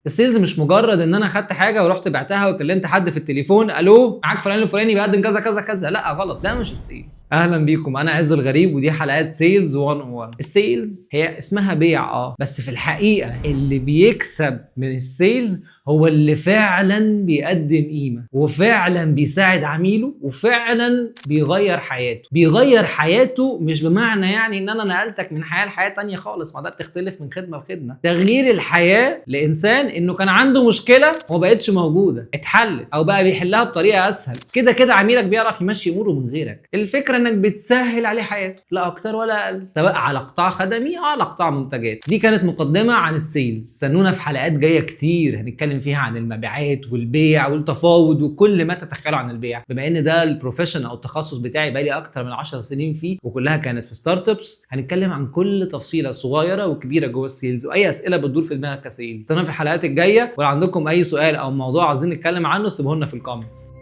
ال sales مش مجرد ان انا خدت حاجة ورحت بعتها وكلمت حد في التليفون، الو معاك فلان الفلاني بيقدم كذا كذا كذا. لا غلط، ده مش ال sales. اهلا بيكم، انا عز الغريب ودي حلقات sales 101. ال sales هي اسمها بيع بس في الحقيقة اللي بيكسب من ال sales هو اللي فعلا بيقدم قيمة وفعلا بيساعد عميله وفعلا بيغير حياته. بيغير حياته مش بمعنى يعني ان انا نقلتك من حياة لحياه تانية خالص، ما ده بتختلف من خدمة لخدمة. تغيير الحياة لانسان انه كان عنده مشكلة وما بقتش موجوده، اتحلت او بقى بيحلها بطريقة اسهل. كده كده عميلك بيعرف يمشي اموره من غيرك. الفكرة انك بتسهل عليه حياته، لا اكتر ولا اقل، سواء على قطاع خدمي او على قطاع منتجات. دي كانت مقدمه عن ال sales. استنونا في حلقات جاية كتير هنتكلم فيها عن المبيعات والبيع والتفاوض وكل ما تتخيله عن البيع، بما ان ده ال profession او التخصص بتاعي بقالي اكتر من 10 سنين فيه وكلها كانت في startups. هنتكلم عن كل تفصيله صغيرة وكبيره جوه ال sales واي اسئلة بتدور في دماغك ك sales. استنونا في الحلقات الجايه، ولو عندكم اي سؤال او موضوع عايزين نتكلم عنه سيبوه لنا في ال comments.